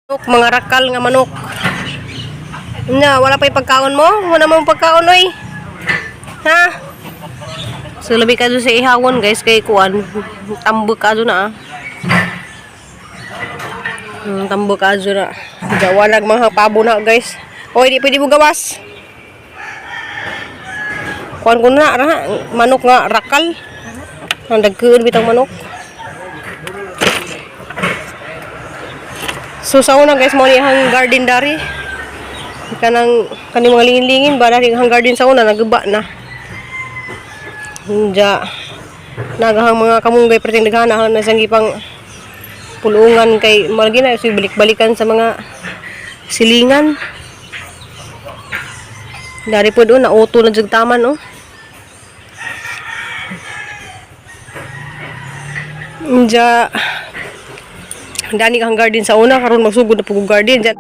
Manok, mga rakal nga manok. Nya, wala pa yung pagkaon mo? Wala mo pagkaon, oy. Ha? So, labi ka doon sa ihawon, guys, kay kuan. Tambok ka doon na, ah. Tambok ka doon na. Jawa mga pabo na, guys. Oy, di pwede mo gawas. Kuan ko na, ra, manok nga, rakal. Ang dagkuon bitang manok. So sa una, guys, mo ni ang garden dari. Kanang kani mga lingin-lingin ba dari ang garden sa una naguba na. Hinja nagahang mga kamunggay perting daghana na sang gipang pulungan kay malagi na so balik-balikan sa mga silingan. Dari po doon, nauto na jud taman oh. Inja dani kang garden sa una karon magsugod na pug garden diyan.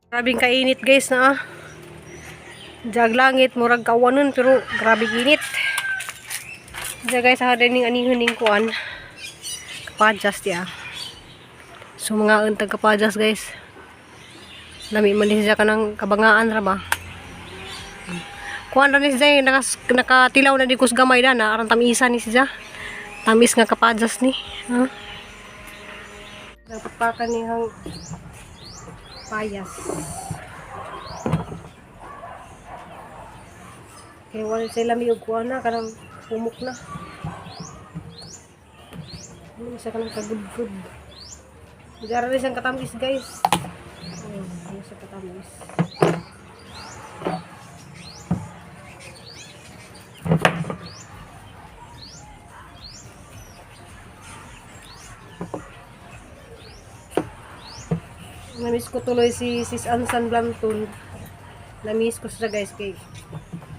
Grabing kainit, guys, na ah. Jag langit murag kawanon pero grabe init. Diyan, guys, sa ning anihon ning kuan. Kapadyas diya. So mga untag kapadyas, guys. Lami man ni siya kanang kabangaan ra ba. Kuan ra ni siya, eh, nakatilaw na di kus gamay na na aron tamisa ni siya. Tamis nga kapadyas ni. Ha? Dapat pa kanihang payas. Kaya wala sila lami og kuan na kanang pumok na. Ano siya kanang kagudgud. Gara rin siyang katamis, guys. Ayun, ano siya katamis. Namiss ko tuloy si Sis Ansan Blanton. Namiss ko siya, guys, kay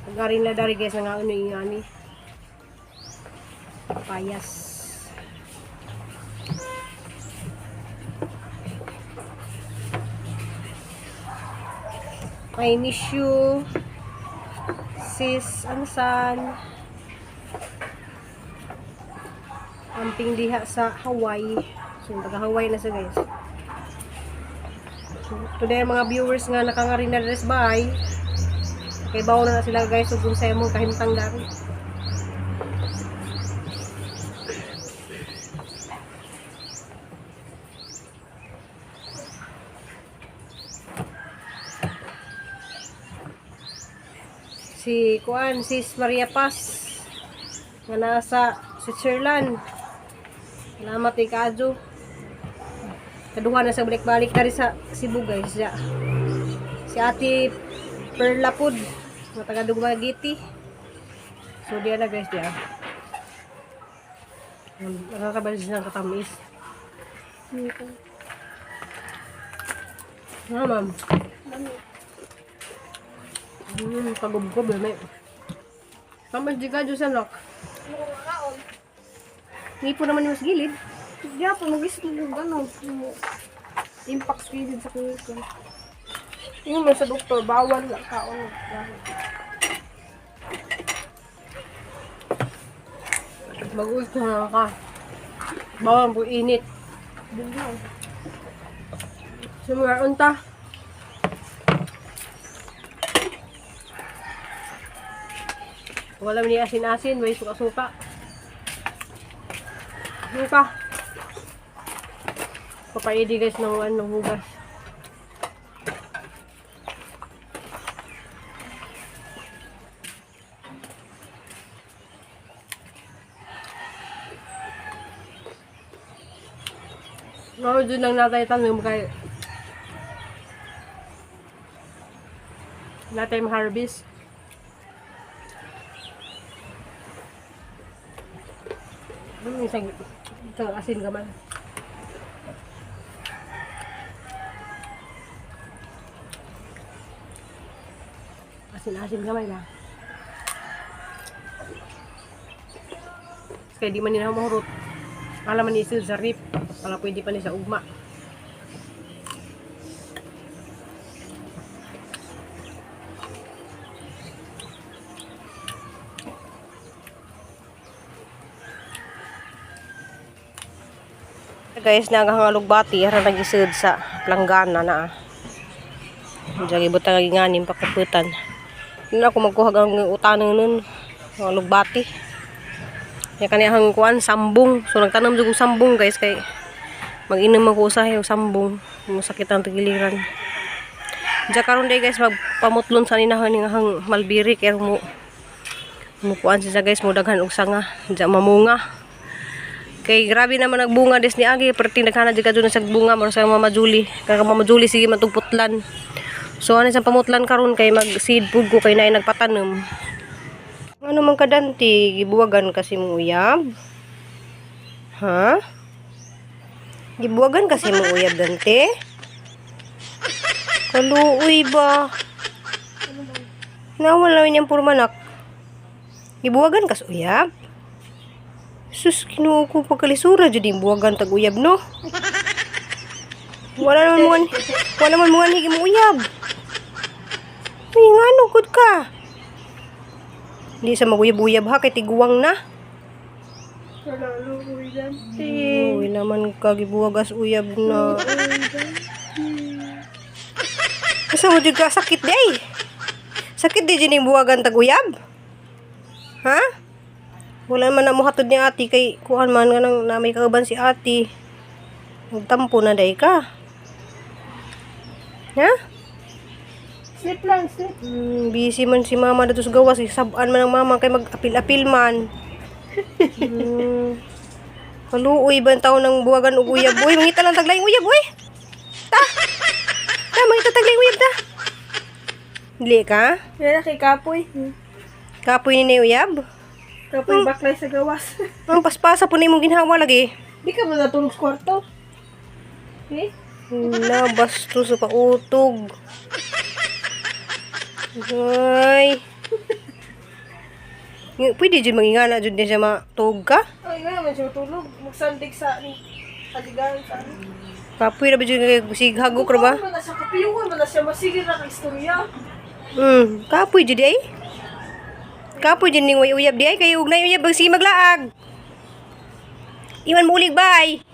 pag na dari, guys, nga ano yung ani. Payas. I miss you, Sis Ansan. Amping diha sa Hawaii. So, taga Hawaii na siya, guys. So, today, ang mga viewers nga nakangari na dress by. Kay bawo na sila, guys, ug kung sa imong kahimtang dari. Si Kuan, Sis Maria Paz nga nasa Switzerland. Salamat kay Kajo. Kaduha na sa balik-balik dari sa Cebu, guys. Ya. Si Ate Perla Pud, nga taga Dumaguete. So diya na, guys, diya. Nakakabal siya ng katamis. Nga, ma'am. Kagubgob eh, may. Ma'am, di ka Diyos anak. Ngipo naman yung mas gilid. Di po, mag-isip mo ano, impact sa gilid sa kuko. Yung man sa doktor, bawal lang kaon. Mag-uwi na ka. Bawal po init. Sumura unta. Wala ni asin-asin, may suka-suka. Ano pa? Papaidi, guys, ng ano, hugas. Pero doon lang natay tanim kay natay harvest. Ano isang asin ka man. Asin-asin gamay ba? Kaya di man nila mahurot. Alam man ni isil sa rip. Para pwede pa ni sa ugma. Guys, nagahangalugbati ara nagisud sa planggana na. Diyan ibutang nganim pakaputan. Nun ako magkuha ang utanan nun. Mga. Ya kani ang kuan sambong. So nagtanom jud og sambong, guys, kay mag-inom ako usahay og sambong. Masakit ang tagiliran. Diyan karon day, guys, magpamutlon sa ninahon ning ahang mulberry kay mo mukuan siya, guys, mo daghan og sanga. Diyan mamunga. Kay grabe naman nagbunga des ni agi, perting daghan na jud kadto na sa bunga maro sa Mama Julie. Kay Mama Julie sige man putlan. So ano sa pamutlan karon kay mag seed pud ko kay naay nagpatanom. Ano man kadanti, gibuwagan kasi mo uyab? Ha? Gibuwagan kasi mo uyab, Dante? Kaluoy ba? Nawala niyang purmanak. Gibuwagan kas uyab? Sus, Ginoo ko, pagkalisura jud yung buwagan tag uyab, no? Wala naman mo higi mo uyab. Ay, ngano gud ka? Hindi sa maguyab-uyab ha, kay tiguang na. Wala, uy, Dante. Uy naman ka, gibuwagas uyab na. Asa mo jud ka, sakit di ay? Sakit di jud ning buwagan tag uyab? Ha? Wala man na mo hatod ni ati kay kuan man nga nang na may kauban si ati. Nagtampo na day ka. Ha? Sleep lang, sleep. Busy man si mama dito sa gawas. Sabaan man ang mama kay mag-apil-apil man. Kaluoy ba ang tao ng buwagan og uyab? Uy, mangita lang taglayng uyab, uy! Ta! Ta, mangita taglayng uyab, ta! Dili ka? Yan na kay Kapoy. Kapoy ni na uyab? Kapoy baklay sa gawas. Ang paspasa po na imong ginhawa lagi. Di ka ba natulog sa kwarto? Eh? Na, basto sa kautog. Ay. Pwede dyan mangingana dyan din siya matug ka? Ay, nga naman siya matulog. Magsandig sa ni Aligan sa ano. Kapoy ra ba dyan kay sighagok ra ba? Kapoy man na siya, kapiyuhan man na siya, masigil na kay istorya. Kapoy jud ay. Kapoy jud ning way uyab di ay kay ugnay uyab ang sige maglaag. Iwan mo ulig bay.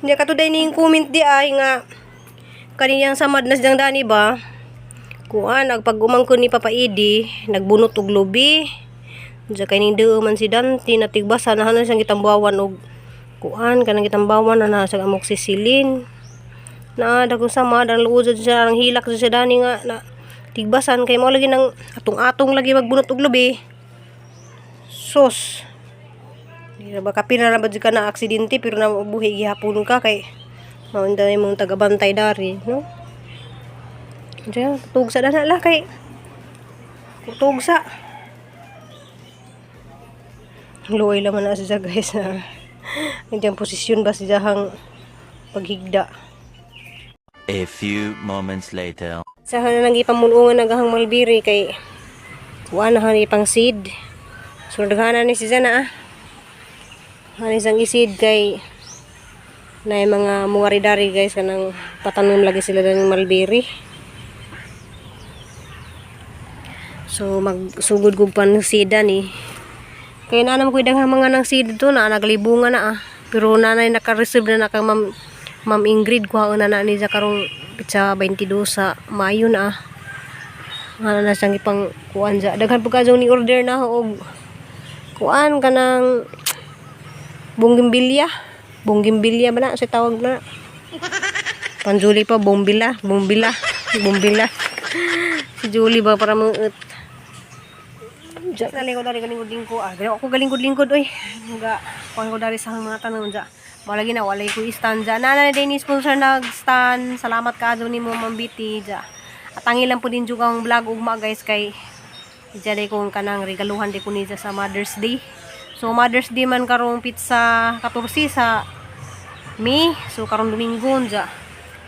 Nya katuday ning comment di ay nga kaniyang samad na siyang dani ba? Kuan nagpag-umangkon ni Papa Idi, nagbunot og lubi. Diya kay ning duo man si Dante natigbasa na hanan siyang gitambawan og kuan kanang gitambawan na na siyang amoxicillin na dagong sama dan luod jud siya ang hilak jud siya dani nga na tigbasan kay mao lagi nang atong-atong lagi magbunot og lubi. Sus, di na ba kapira na ba jud ka na aksidente pero na buhi gihapon ka kay mao unta imong tagabantay dari, no? Diyan, tugsa na na lah kay tugsa. Luoy laman na siya, guys, na hindi ang posisyon ba siya hang paghigda. A few moments later. Sa hanan nang ipamunungan nagahang mulberry kay kuan na hani pang seed. So daghanan ni siya na ah. Hani sang iseed kay na yung mga mungari-dari, guys, kanang patanom lagi sila ng mulberry. So magsugod kog pan seed ni. Kay na ko daghang mga nang seed to na naglibunga na ah. Pero nanay naka-receive na na kang Ma'am Ingrid, kuha na na ni sa karong pitsa 22 sa Mayo na ah. Ano na siyang ipang kuan sa daghan pud ni order na og kuan kanang bunggimbilya. Bunggimbilya ba na sa tawag na? Panjuli pa bombila, bombila, bombila. Si Julie ba para mga Diya, lingkod dari galingkod-lingkod. Ah, gali ako galingkod-lingkod oy. Nga kuan ko dari sa mga tanong diya. Malagi na walay ko stand diya. Nana din ni sponsor nag stand. Salamat kaadto nimo, Ma'am Biti diya. At ang ilang po din jud ang vlog ugma, guys, kay diya day kong kanang regaluhan di ko niya sa Mother's Day. So Mother's Day man karong pitsa 14 sa May. So karong Domingo diya.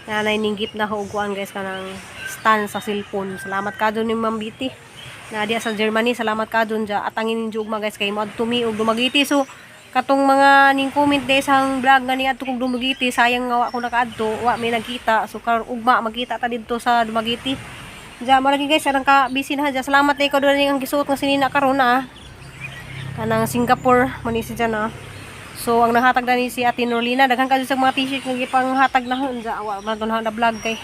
Nanay ninggit na og kuan, guys, kanang stand sa cellphone. Salamat ka ni Ma'am Biti. Na diya sa Germany, salamat ka dun dya. At ang inyong ugma, guys, kay mo adto mi og Dumaguete. So katong mga ning comment day sa vlog nga ni adto kog Dumaguete, sayang nga wa ko nakaadto, wa may nagkita. So karon ugma magkita ta didto sa Dumaguete. Diya mo lagi, guys, anang ka busy na dya. Salamat kay ko doon ang gisuot nga sinina karon ah. Kanang Singapore man ni siya na. So ang nahatag na ni si Ate Norlina, daghan kayo sa mga t-shirt nga gipanghatag na unsa wa man na vlog kay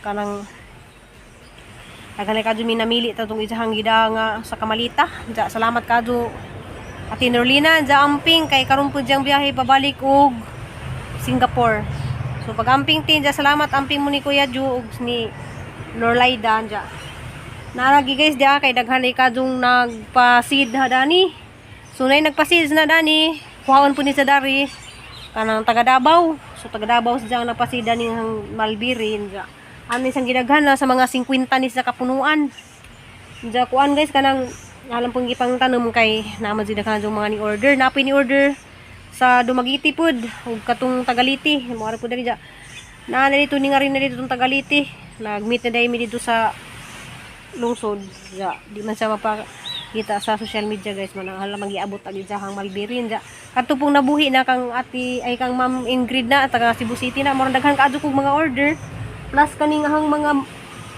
kanang daghan na kadyo mi namili ta tong isahang gida nga sa kamalita. Unsa salamat kadyo, Ate Norlina. Unsa amping kay karon pud diyang biyahe pabalik og Singapore. So pag amping tin dya, salamat, amping mo ni Kuya Ju ug ni Norlaida dya. Naragi guys diya kay daghan ay kadong nagpa-seed ha dani. So nay nagpa-seeds na dani, kuhaon po ni sa dari kanang taga Davao. So taga Davao siya ang nagpa-seed dani ang Malbiri dya. Ano isang gidaghan na sa mga 50 ni sa kapunuan. Diya kuan guys, kanang alam pong gipang tanom kay naman sila kanang mga ni order. Napoy ni order sa Dumaguete pud ug katong Tagaliti. Mo ara pud diri diya. Naa na dito ni nga rin na dito tong Tagaliti. Nag-meet na dahil mi dito sa lungsod. Diya, di man siya mapakita sa social media guys, man ang hala magiabot ag ijahang Malbirin diya. Kadto pong nabuhi na kang ati ay kang Ma'am Ingrid na taga Cebu City na, murag daghan kaadto kog mga order plus kaning ahang mga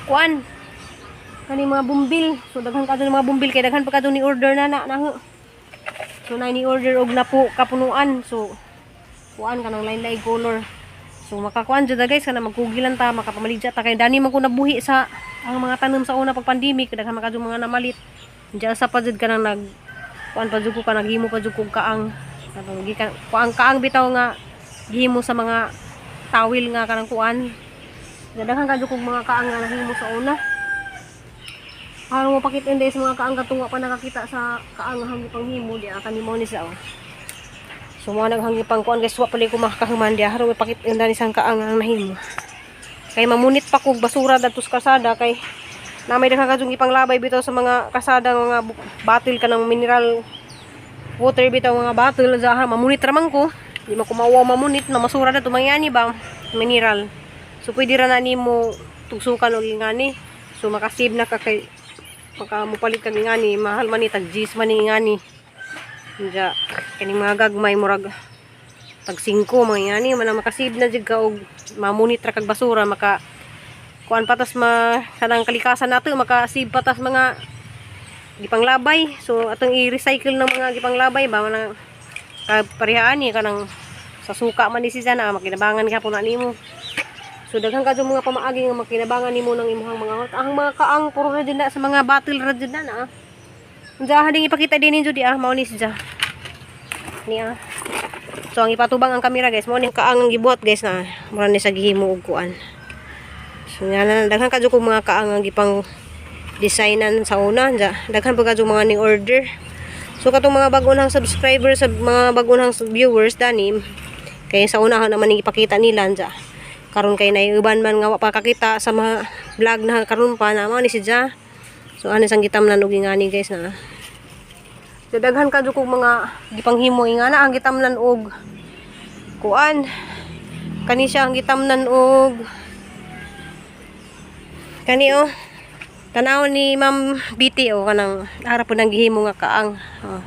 kuan, kaning mga bumbil. So daghan kaadto ng mga bumbil kay daghan pa kadto ni order na na na. So na ni order og napo kapunuan. So kuan kanang lain-lain color. So makakuan jud guys, kana magkugilan ta, makapamaligya ta kay dani man ko nabuhi sa ang mga tanom sa una pag pandemic, daghan man kadto mga namalit. Diya sa pa jud kanang nag kuan pa jud ko, kanang himo pa jud kog kaang, kanang gikan kuang kaang bitaw nga gihimo sa mga tawil nga kanang kuan. Daghan kadto kog mga kaang nga nahimo sa una. Aron mo pakit inday sa mga kaang katong wa pa nakakita sa kaang nga hangi panghimo diya kani mo ni sa oh. So mo naghanggi pang kuan guys, wa pala ko makakahuman diya. Haron may pakit inday ni sang kaang ang nahimo. Kay mamunit pa kog basura dadto sa kasada kay na may daghan kadtong ipanglabay bitaw sa mga kasada, mga bottle kanang mineral water bitaw, mga bottle sa mamunit ra man ko. Di man ko mawaw mamunit na masura dadto mangyani ba mineral. So pwede ra na nimo tugsukan og ingani. So makasave na ka kay maka mopalit kag ingani, mahal man ni, tag G's man ni ingani. Diya, kaning mga gagmay murag tag 5 mga ingani man ang makasave na jud ka og mamunit ra kag basura, maka kuan patas ma kanang kalikasan nato, maka-save patas mga gipanglabay. So atong i-recycle ng mga gipanglabay ba man kaparehaan ni kanang sa suka man ni siya na makinabangan gyapon na nimo. So daghan kadto mga pamaagi nga makinabangan nimo ng imong mga ang mga kaang puro ra jud na sa mga bottle ra jud na na. Unsa hading ipakita din ninyo di ah, mao ni siya. Ni ah. So ang ipatubang ang kamera guys, mao ni kaang ang gibuhat guys na mura ni sa gihimo og kuan. So nga na daghan kadto kog mga kaang ang gipang designan sa una, dya. Daghan pa kadto mga ni order. So katong mga bag-o nang subscribers sa mga bag-o nang viewers dani kay sa una naman ning ipakita nila dya. Karon kay naiuban man nga wa pa kakita sa mga vlog na karon pa na mao ni siya. So ano sang gitamnan og ingani guys na. So daghan kadto kog mga gipanghimo ingana ang gitamnan og kuan. Kani siya ang gitamnan og kani oh. Tanaw ni Ma'am BT oh, kanang ara po nang gihimo nga kaang. Oh.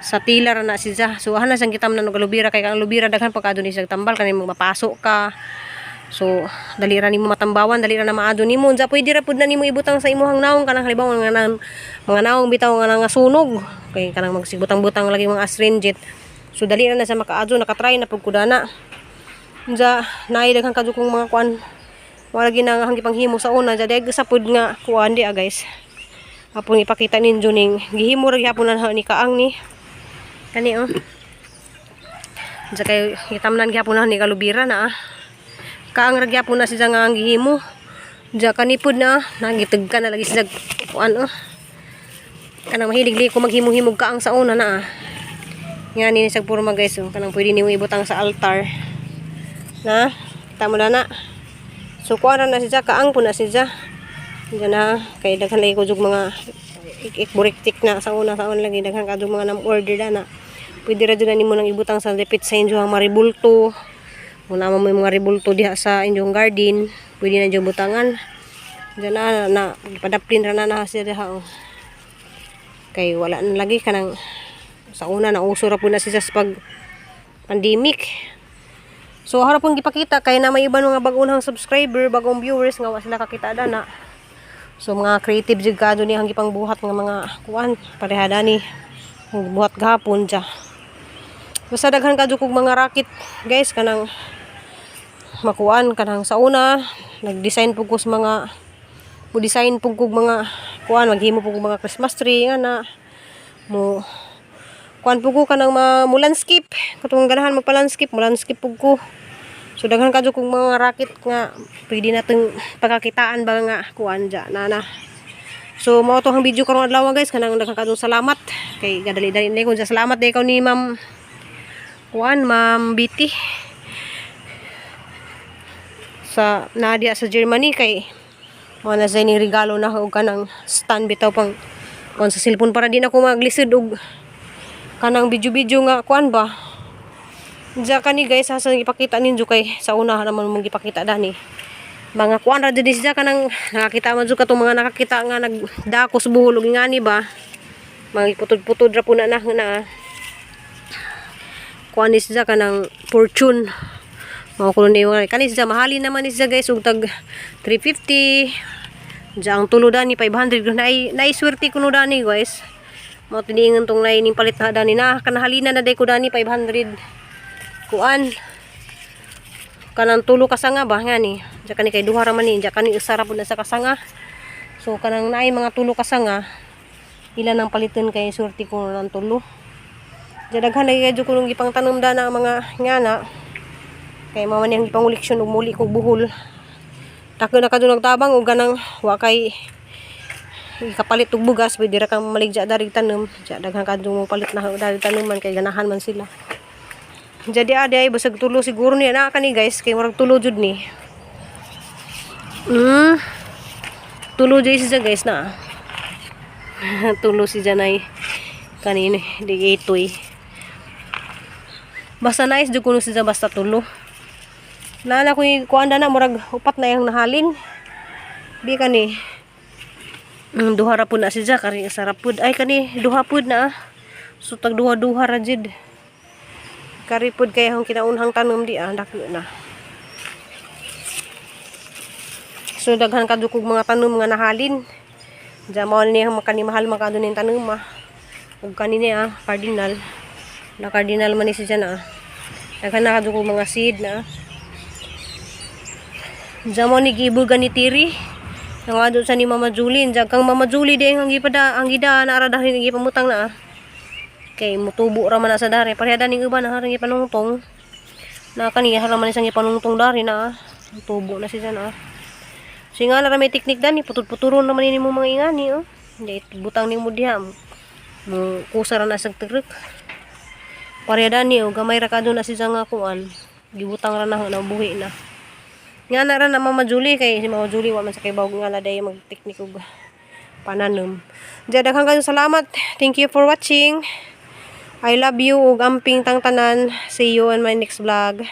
Sa tila ra na siya. So ana siyang gitamnan og alubira kay ang alubira daghan pa kadto ni siya tambal kani mo mapasok ka. So dali ra nimo matambawan, dali ra na maadto nimo. Unsa pwede ra pud na nimo ibutang sa imong nawong kanang halimbawa nga nang, mga nawong bitaw nga nga sunog kay kanang magsigbutang-butang lagi mga astringent. So dali ra na sa makaadto, nakatry na pud ko dana. Unsa naay daghan kadto kong mga kuan. Wala lagi na nga ang gipanghimo sa una, dyan sa pud nga kuan di ah guys. Hapon ipakita ninyo ning gihimo ra gihapon na ni kaang ni. Kani oh. Unsa kay gitamnan gihapon na ni kalubira na ah. Kaang ra gihapon na siya nga ang gihimo. Diya kanipod na nagitagka na lagi siya kuan oh. Kanang mahilig li ko maghimo-himog kaang sa una na ah. Nga ni sa purma guys oh, kanang pwede nimo ibutang sa altar. Na, kita mo na na. So kuan ra na siya, kaang po na siya. Diyan na kay daghan lagi ko jug mga ik buriktik na sa una lagi daghan kadto mga nam order na na. Pwede ra jud na nimo nang ibutang sa depit sa inyong mga ribulto. Kung naa mo mga ribulto diha sa inyong garden, pwede na jud butangan. Diyan na na padaplin ra na na siya diha oh. Kay wala na lagi kanang sa una na uso ra po na siya sa pag pandemic. So harap pong gipakita kay na may iban mga bag-onhang subscriber, bagong viewers nga wa sila kakita na. So mga creative jud kadto ni ang gipangbuhat nga mga kuan pareha dani. Ang buhat gahapon dya. Basta daghan ka kog mga racket, guys, kanang makuan kanang sa una nag-design pud ko sa mga mo design pud kog mga kuan, maghimo pud kog mga Christmas tree nga na mo kuan pud ko kanang mo landscape, katong ganahan magpa-landscape, mo landscape pud ko. So daghan ka kog mga racket nga pwede natong pagkakitaan ba nga kuan dya na na. So mao to ang video karong adlaw, guys, kanang daghan kadtong salamat kay gadali-dali na ko. Salamat day ikaw ni Ma'am kuan, Ma'am Betty sa nadia sa Germany, kay mo na sa ning regalo na og kanang stand bitaw pang kuan sa cellphone para di na ko maglisod og kanang video-video nga kuan ba. Diya kani, guys, sa ipakita ninyo kay sa una naman mong gipakita dani. Mga kuan ra jud siya, kanang nakakita man jud katong mga nakakita nga nagdako sa buhol ug ngani ba. Mga putod-putod ra po na na na. Kuan ni siya kanang fortune. Mga kuno ni mga kani siya, mahalin naman ni siya, guys, ug tag 350. Diya ang tulo dani 500 na naiswerte kuno dani, guys. Mao tiniingon tong nay ning palit na dani na kanahalina na day ko dani 500 kuan kanang tulo ka sanga ba nga ni. Diya kani kay duha ra man ni, diya kani usa ra pud na sa kasanga. So kanang naay mga tulo ka sanga ila nang paliton kay surti ko ng tulo. Diya daghan na kay ko nung gipang tanom da na ang mga ngana kay mao man ang gipanguliksyon ug muli kog buhol. Dako na kadto nagtabang og ganang wa kay kapalit og bugas, pwede ra kang maligya dari tanom. Diya daghan kadto mo palit na dari tanuman kay ganahan man sila. Jadi adi ay basag tulo siguro niya na kani, guys, kay murag tulo jud ni. Tulo jud siya, guys, na. Tulo si Janay kanini di itoy. Basta nice jud kuno siya basta tulo. Nana ko yung kuan na murag upat na yung nahalin. Bi kani. Duha ra pud na siya kani sarap pud. Ay, kani duha pud na. Ah. So tag duha-duha ra jud. Kari pud kay akong kinaunhang tanom di ah, dako na. So daghan kadto kog mga tanom nga nahalin. Diya mao ni ang makani mahal man kadto ning tanom ah. Ug kani niya ah, cardinal. Na cardinal man ni siya na ah. Daghan na kadto kog mga seed na. Diya mo ni gibo gani tiri. Nangado sa ni Mama Julie. Diya kang Mama Julie di ang gipada ang gida na ara dahil gipamutang na ah. Kay mutubo ra man na sa dari. Pareha ning uban na harang gipanungtong. Na kani harang man isang gipanungtong dari na ah. Mutubo na siya na ah. So nga na may teknik dani, putod-puturon naman ini mo mga ingani oh. Hindi butang nimo diha. Mo kusa ra na sa truk. Pareha dani oh, gamay ra kadto na siya nga kuan. Gibutang ra na na buhi na. Nga na ra na Mama Julie kay si Mama Julie wa man sa kay bawog nga na day mag-teknik og pananom. Diya daghang kayo salamat. Thank you for watching. I love you ug amping tang tanan. See you on my next vlog.